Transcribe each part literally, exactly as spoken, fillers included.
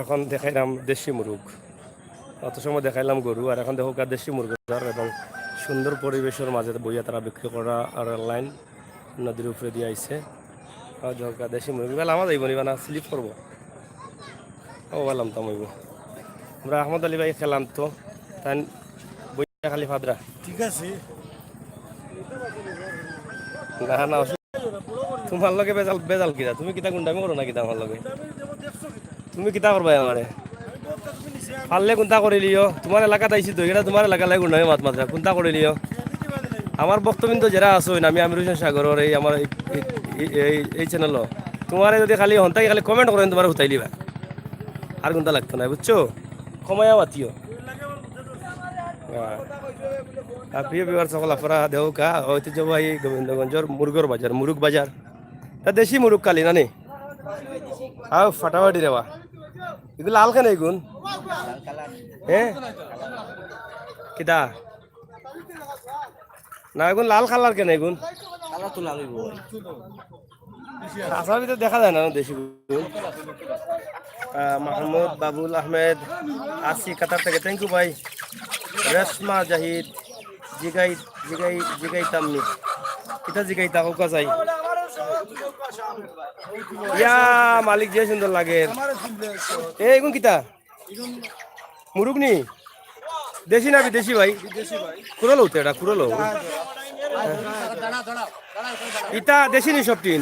এখন দেখাইলাম দেশি মুরুগ, অত সময় দেখাইলাম গরু, আর এখন দেখো দেশি মুরুগ বাজার এবং সুন্দর পরিবেশর মাঝে বইয়া তারা বিক্রি করা আর লাইন নদীর উপরে দিয়া আইছে। আর দেখো দেশি মুরুগ, বেলা আমার যাইব নিবা না, স্লিপ করবো। ও, বেলাম তো অইব। আমরা আহমদ আলী ভাই খেলাম তো, তাই বইয়া খালি ফাদরা। ঠিক আছে। না, না, অসুবিধা নাই। তোমার লগে বেজাল, বেজাল কিতা? তুমি কিতা গুন্ডামি করো না কিতা আমার লগে? তুমি কিতা করবায় আমারে? পারলে কুন্তা করিলিও, তোমার এলাকাত আইছি তো, ইটা তোমার এলাকার লাগি গুন্ডামি মাত মাতরা, কুন্তা করিলিও। আমার ভক্তবৃন্দ যেরা আছইন, আমি আমির হোসেন সাগরর এই আমার এই, এই, এই, এই চ্যানেলও, তোমারে যদি খালি হন্তাকি খালি comment করইন, তোমারে হুতাইলিবা, আর কুন্তা লাগতো না, বুঝছো? কমাইয়া মাতিও। হ্যাঁ। আর প্রিয় viewers সকল, আপনারা দেখউক্কা, ঐতিহ্যবাহী গোবিন্দগঞ্জর মুরগর বাজার, মুরুগ বাজার। তা দেশি মুরুগ খালি না নি? আও, ফাটাফাটি রে বা। ইগুন লাল কেনে ইগুন? হ্যাঁ? কিতা? না, ইগুন লাল কালার কেনে ইগুন? কালার তো লাল অইবো। আসার ভিতরে দেখা যায় না দেশি গরু। আহ, মাহমুদ, বাবুল আহমেদ, আসি কাতার থেকে, thank you ভাই। রেশমা জাহিদ, জিগাই, জিগাই, জিগাই তাম্মি। কিতা জিগাই তা কউক্কা চাই। ইয়া, মালিক যে সুন্দর লাগে। এ, ইগুন কিতা? মুরুগ নি? দেশি না বিদেশি ভাই? বিদেশি ভাই। কুরলো তো ইটা, কুরলো। ইটা দেশি নি সব টিন?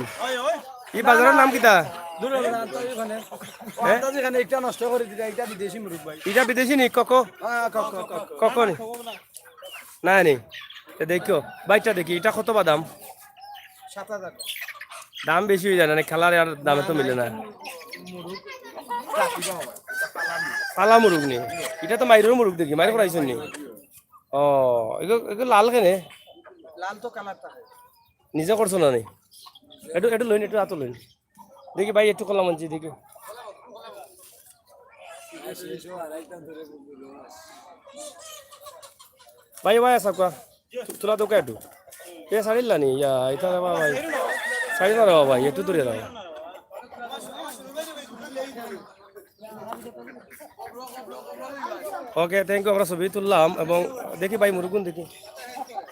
ই বাজারর নাম কিতা? দূর হবে না, আন্তাজি খানে। হ্যাঁ? আন্তাজি খানে ইটা নষ্ট করি দিতা, ইটা বিদেশি মুরুগ ভাই। ইটা বিদেশি নি? কক? হ্যাঁ, কক, কক, কক। কক নি? না নি? এ দেখো, ভাইটা দেখি, ইটা কত বা দাম? সাত হাজার। দাম বেশি অই যায় না, কালার আর দামে তো মিলে না। মুরুগ। পালা মুরুগ নি? ইটা তো মাইরর মুরুগ দেখি, মাইর করাইছইন নি? ও, ইগু, ইগু লাল কেনে? লাল তো কালারটা। নিজে করছো না নি? একটু, একটু লইন, একটু আতো লইন। দেখি ভাই, একটু কলা মানছি, দেখি। ভাই, ভাই, আসা কুয়া। তুলা দোকা একটু। এ, সারিলা নি? ইয়া, ইটা রে বাবা, ভাই। সারি না রে বাবা, একটু দূরে দাও। OK, thank you, আমরা ছবি তুললাম এবং দেখি ভাই মুরুগুন দেখি।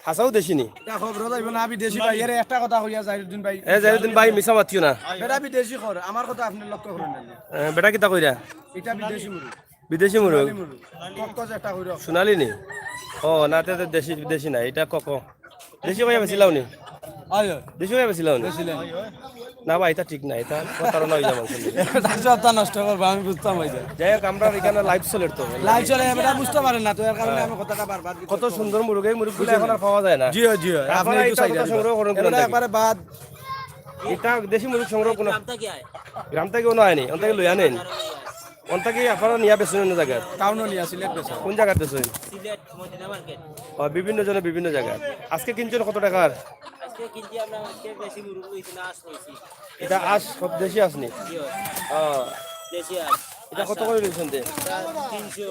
হাছাউ দেশি নি? ইটা খবর যাইব না, বিদেশি ভাই। এর একটা কথা কইয়া জাহিরুদ্দিন ভাই। এ, জাহিরুদ্দিন ভাই, মিছা মাতিও না। বেটা বিদেশি কর, আমার কথা আপনি লক্ষ্য করুন না। এ, বেটা কিতা কইরা? ইটা বিদেশি মুরুগ। বিদেশি মুরুগ? সোনালী মুরুগ। কক্কজ একটা কইরা। সোনালী নি? ও, না, তে, তে দেশি, বিদেশি না, ইটা কক। দেশি কইয়া বেচিলাও নি? অয়, অয়। দেশি কইয়া বেচিলাও নি? বেচিলাম। না ভাই, ইটা ঠিক না, ইটা প্রতারণা অই যাইব। ইটা সবটা নষ্ট করবো, আমি বুঝতাম অই যায়। যাই হোক, আমরা এখানে live চলের তো। Live চলে, এরা বুঝতে পারে না, তো এর কারণে হ্যাঁ। আমি কথাটা বারবার কত সুন্দর মুরুগ, এই মুরুগগুলা এখন আর পাওয়া যায় না। জি, জি, আপনি আপনারা একটু ইটা side-এ কথা দিবেন। সংগ্রহ করইন এরা কোন একবারে বাদ। ইটা দেশি মুরুগ সংগ্রহ কোন গ্রাম থাকি আয়। গ্রাম থাকি কোনো আয়নি, অন থাকি লইয়া নেন। অন থাকি আপনারা নিয়া বেচইন অন্য জাগাত? টাউনো নিয়া সিলেট বেচা। কোন জাগাত বেচইন? সিলেট মদিনা মার্কেট। ও, বিভিন্ন জনে বিভিন্ন জাগাত। আজকে কিনছইন কত টাকার? আজকে কিনছি আমরা, আজকে দেশি মুরুগ লইছি না, আঁশ লইছি। ইটা আঁশ, সব দেশি আঁশ নি? জি অয়। ও। দেশি আঁশ। ইটা কত করি লইছইন তে? ইটা তিনশো।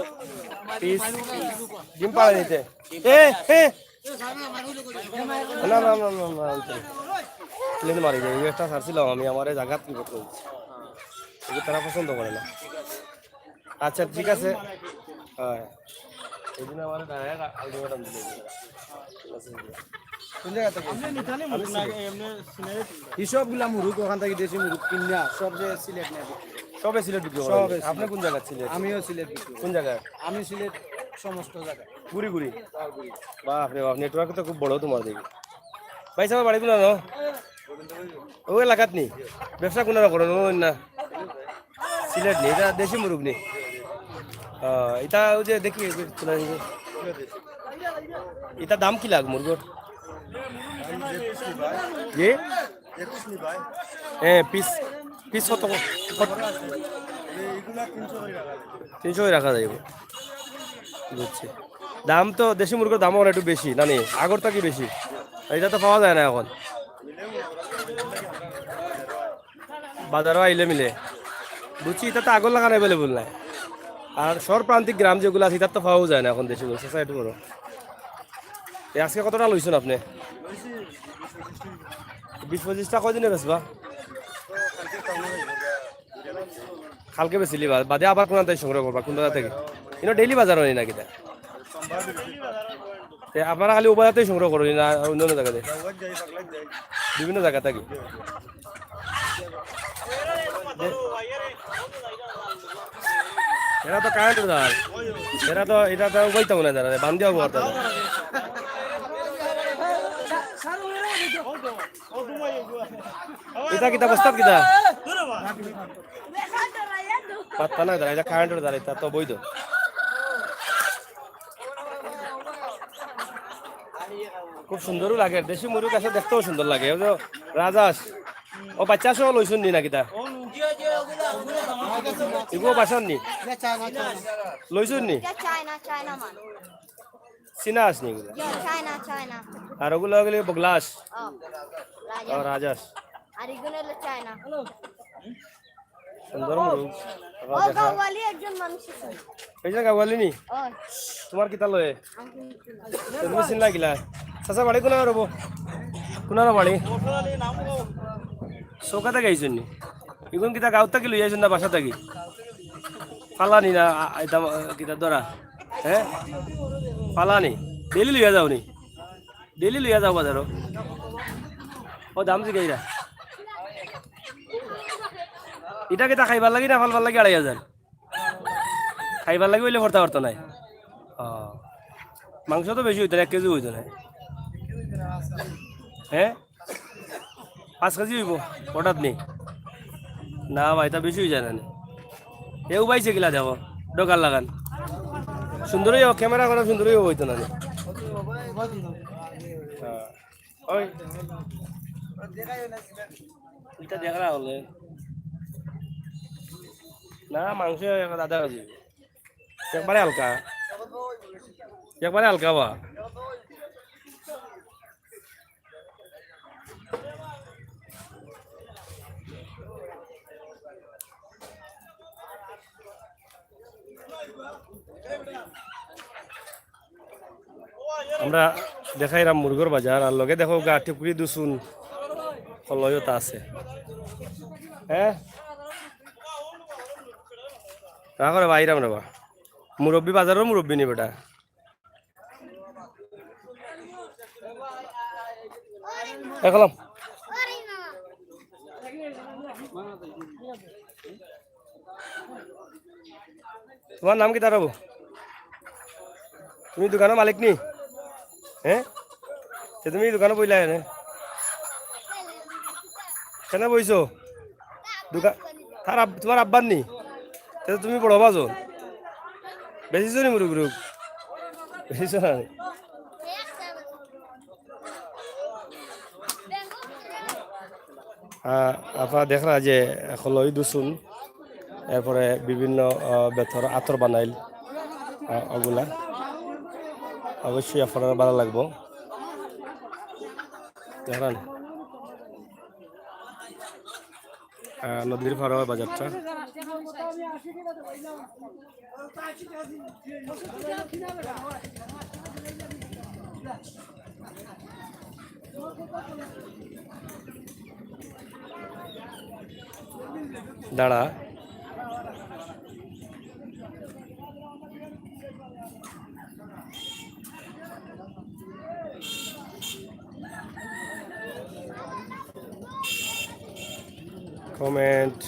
পিস? ডিম পাড়া দিতে? এ, এ! না, না, না, না, না, আনতে। লেন মারি যাই, ওই একটা ছাড়ছিলাম আমি, আমার এই জাগাত কি করতে হচ্ছে? এই যে তারা পছন্দ করে না। আচ্ছা, ঠিক আছে। হ্যাঁ। এই জন্য আমার direct ultimatum দিল। কোন জায়গা থেকে? আমি সিলেট। এই সবগুলা মুরুগ ওখান থেকে দেশি মুরুগ কিনা, সব যে সিলেট নিয়ে বিক্রি করে। সবে সিলেট বিক্রি করে? সবে আপনি সিলেট। কোন জায়গা সিলেট? আমিও সিলেট বিক্রি করি। কোন জায়গা? আমি সিলেট সমস্ত জায়গা। ঘুরি ঘুরি? হ্যাঁ, ঘুরি। বাপ রে বাপ, network তো খুব বড় তোমার দেখি। ভাই সাহেব, বাড়ি কোন জানো? ও এলাকাত নি? ব্যবসা কোন করেন? ও না। সিলেট নি, ইটা দেশি মুরুগ নি? আহ, ইটা ওই যে দেখি, এই যে তুলে নিয়ে। ইটা দাম কি লাগ মুরগর? জি? এ, পিস, পিস কত, কত? তিনশো করে রাখা যাইব। বুঝছি। দাম তো, দেশি মুরগর দাম অখন একটু বেশি, না নি? আগর থাকি বেশি। ইটা তো পাওয়া যায় না অখন। বাজারো আইলে মিলে। বুঝছি, ইটা তো আগর লাখান available নাই। আর শহর প্রান্তিক গ্রাম যেগুলা আছে, ইটার তো পাওয়াউ যায় না অখন দেশি মুরগ, society বড়। এ, আজকে কতটা লইছইন আপনি? বিশ পঁচিশটা। কয়দিনে বেচবা? কালকে বেচিলি বা-, বাদে আবার কুনান থাকি সংগ্রহ করবা, কুন বাজার থাকি? ইনো ডেইলি বাজার অয় না কিতা? তে আপনারা খালি ও বাজার থাকি সংগ্রহ করইন না অন্য অন্য জাগা থাকি? বিভিন্ন জাগা থাকি। এরা তো কারেন্টর জার। এরা তো, ইটা তো উবাইতাম না জার, বান্ধিয়া উবাইতাম না। ইটা কিতা, বস্তাত কিতা? পাত্তা নাই দাঁড়া, ইটা কারেন্টর দাঁড়া, ইটা তো বৈধ। খুব সুন্দরও লাগে, দেশি মুরগ আছে, দেখতেও সুন্দর লাগে। ওই যে রাজহাঁস, ও বাচ্চা সহ লইছইন নি না কিতা? ইগু বাসার নি? লইছইন নি? এটা চায়না, চায়না মাল। চীনা হাঁস নি এগুলা? ইয়া, চায়না, চায়না। আর ওগুলা অইলে বগলা হাঁস? ও, ও, রাজহাঁস। রাজহাঁস। আর এগুলা অইলো চায়না। সুন্দর মুরগ। ও, গাওয়ালি একজন মানুষ আছে। এই যে গাওয়ালি নি? ও। তুমার কিতা লয়? তুমি চিনলা কিলা? চাচা বাড়ি কুনার অইবো? কুনার বাড়ি? চৌকা থাকি আইছইন নি? ইগুন কিতা গাঁও থাকি লই আইছইন না বাসা থাকি? ফালানি না, আ, আ, ইতা, আ, কিতা ধরা? হে? ফালানি? ডেইলি লইয়া যাও নি? ডেইলি লইয়া যাও বাজারো? ও দাম জিগাইরা। ইটা কিতা খাইবার লাগি না ফালবার লাগি আড়াই হাজার? খাইবার লাগি অইলে ভর্তা ভর্তা নাই। ও। মাংস তো বেশি অইতো না, এক কেজি অইতো না। হে? পাঁচ কেজি অইবো, হঠাৎ নি। না ভাই, ইতা বেশি অই যায় না নি? এ উবাইছে কিলা দেখো, ডগার লাখান। সুন্দরই অইবো, ক্যামেরা করা সুন্দরই অইবো, অইতো না নি? হ্যাঁ। ওই। ইটা দেখরা অইলে। না, মাংস এক আধা কেজি। একবারে হালকা। একবারে হালকা বা। আমরা দেখাইরাম মুরগর বাজার, আর লগে দেখো গা টিপকুরি দুসুন কলয়তা আছে। হ্যাঁ? তা করে বাইরাম রে বা। মুরব্বি বাজারর মুরব্বি নি বেটা। এ কলম। তুমার নাম কিতা রে বা? তুমি দোকানর মালিক নি? হ্যাঁ? তে তুমি দোকানো বইলা কেনে? কেনে বইছো? দোকান, তার আব-, তুমার আব্বার নি? তে তুমি বড় বাজন। বেশি জনি মুরগ রুগ। বেশি জনি। আহ, আপনারা দেখরা যে কলই দুসুন, এরপরে বিভিন্ন, আহ, বেতর আতর বানাইল, আহ, ওগুলা। অবশ্যই আপনারা ভালা লাগবো। দেখরা নি? আহ, নদীর পাড়র বাজারটা। দাঁড়া। Comment,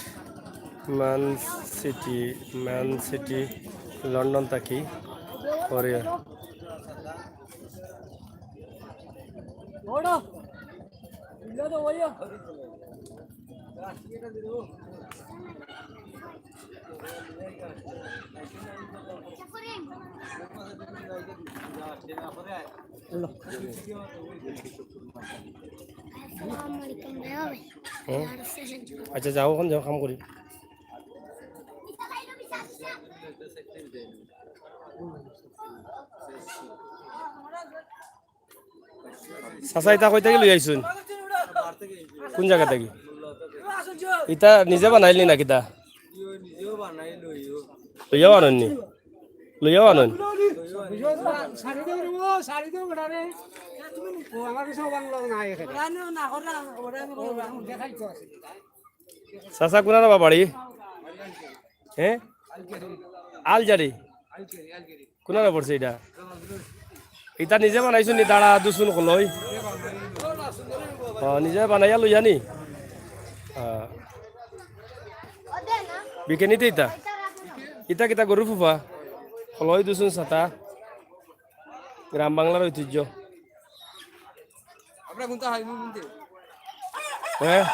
Man City, Man City, London থাকি। করে। আসসালামু আলাইকুম ভাই। হুম? আচ্ছা, যাও, অখন যাও, কাম করি। চাচা, ইতা কই থাকি লই আইছইন? কোন জাগা থাকি? ইতা নিজে বানাইলি না কিতা? লইয়াও আনইন নি? লইয়াও আনইন? চাচা, কোন বাড়ি? হ্যাঁ, আলজারি। কোনানো পড়ছে ইটা? ইটা নিজে বানাইছো নি? দাঁড়া দুসুন কলই। ও, নিজে বানাইয়া লইয়া নি? বিকে নিতে ইটা? ইটা কিতা গরু ফুফা? কলই দুসুন সাতা। গ্রাম বাংলার ঐতিহ্য। আমরা কোনটা হয় মুমিন দে? হ্যাঁ,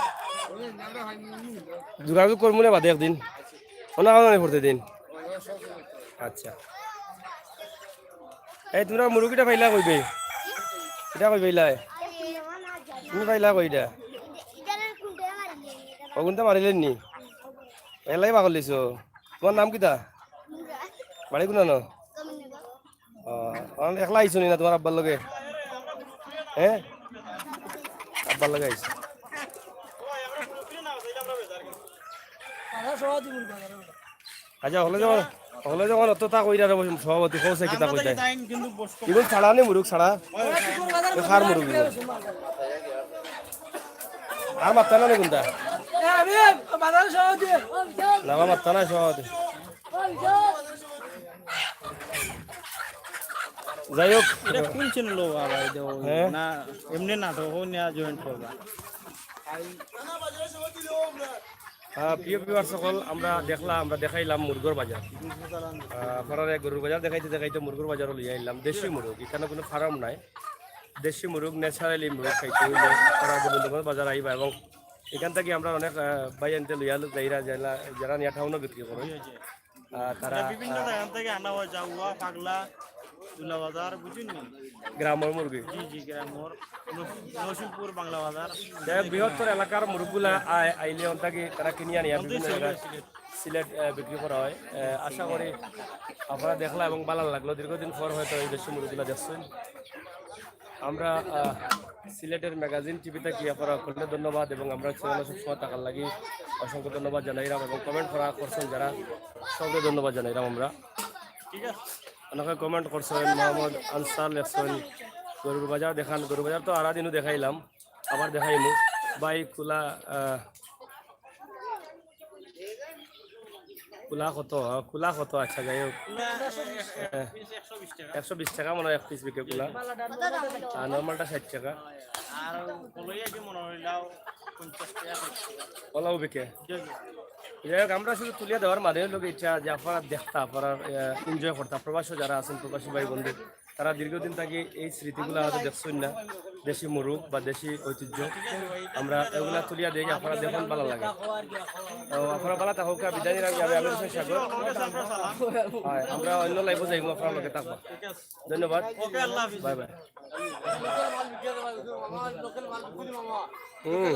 আমরা হয় মুমিন দে। যোগাযোগ করবো না বাদে একদিন। ওনা কারণে পড়তে দিন। আচ্ছা। এই তোমরা মুরগিটা পাইলা কইবে? এটা কই পাইলাই? তুমি পাইলা কই এটা? ও কোনটা মারিলেন নি? এলাই পাগল দিছো। তোমার নাম কিতা? বাড়ি কোনানো? ও, অখন একলা আইছো নি না তোমার আব্বার লগে? হ্যাঁ, আব্বার লগে আইছো। আচ্ছা, হলে যখন, হলে যখন অত তা কইরা রে সভাপতি, কৌছে কিতা কইতায়? ইগুন ছাড়া নি মুরুগ ছাড়া? এ কার মুরুগ ইগুন? আর মাত্তা না নি কোনটা? না, আমার মাত্তা না সভাপতি। যাই হোক, এটা কোন চ্যানেল? হ্যাঁ? না, এমনি নাটক না জয়েন্ট করবা? আহ, প্রিয় ভিউয়ার সকল, আমরা দেখলাম, আমরা দেখাইলাম মুরগর বাজার। আহ, আপনারারে গরুর বাজার দেখাইতে দেখাইতে মুরগর বাজারও লইয়া আইলাম। দেশি মুরগ, এখানে কোনো ফার্ম নাই। দেশি মুরগ, ন্যাচারালি মুরগ খাইতে হইলে আপনারা গোবিন্দগঞ্জ বাজার আইবা এবং এখান থেকে আমরা অনেক, আহ, ভাই আনতে লইয়া যাইরা, যারা, যারা নিয়া টাউনও বিক্রি করে। আহ, তারা, বিভিন্ন আহ, জায়গা থেকে আনা হয়, জাউয়া, পাগলা, দুলাবাজার, বুঝছেন নি? গ্রামর মুরগি। জি, জি, গ্রামর। নস-, নসিমপুর, বাংলা বাজার। যাই হোক, বৃহত্তর এলাকার মুরগগুলা আই-, আইলে অন্তাকি তারা কিনিয়া নিয়া বিভিন্ন জায়গায় সিলেট, আহ, বিক্রি করা হয়। আহ, আশা করি আপনারা দেখলা এবং ভালা লাগলো। দীর্ঘদিন পর হয়তো এই দেশি মুরগগুলা দেখছেন। আমরা, আহ, সিলেটের ম্যাগাজিন টিভি থাকি আপনারা করলে ধন্যবাদ এবং আমরা চ্যানেল সবসময় থাকার লাগি অসংখ্য ধন্যবাদ জানাইলাম এবং কমেন্ট করা করছেন যারা, সবকে ধন্যবাদ জানাইলাম আমরা। ঠিক আছে। অনেকে কমেন্ট করছেন, মোহাম্মদ আনসার লেখছেন, "গরুর বাজার দেখান।" গরুর বাজার তো আরা দিনও দেখাইলাম, আবার দেখাইমু। ভাই কুলা, আহ, কুলা কত? কুলা কত? আচ্ছা, যাই হোক। কুলা একশো বিশ টাকা, হ্যাঁ। পিস একশো বিশ টাকা। একশো বিশ টাকা মনে হয় এক পিস বিকে কুলা। আর নরমালটা ষাট টাকা। আর কলই আছে মনে হইলাও পঞ্চাশ টাকা। কলাও বিকে? জি, জি। যাই হোক, আমরা শুধু তুলিয়া দেওয়ার মানে হইলো কি ইচ্ছা যে আপনারা দেখতা, আপনারা, আহ, এনজয় করতা। প্রবাসী যারা আছেন, প্রবাসী ভাই বন্ধু, তারা দীর্ঘদিন থাকি এই স্মৃতিগুলা হয়তো দেখছইন না, দেশি মুরগ বা দেশি ঐতিহ্য। আমরা এগুলা তুলিয়া দেই, আপনারা দেখুন, ভালা লাগে। তো আপনারা ভালা থাকুক, বিদায় নিলাম, আমি আমির হোসেন সাগর। হয়, আমরা অন্য লাইভও যাইবো, আপনারা লগে থাকবা। ধন্যবাদ। ওকে, আল্লাহ হাফিজ। Bye bye. হুম।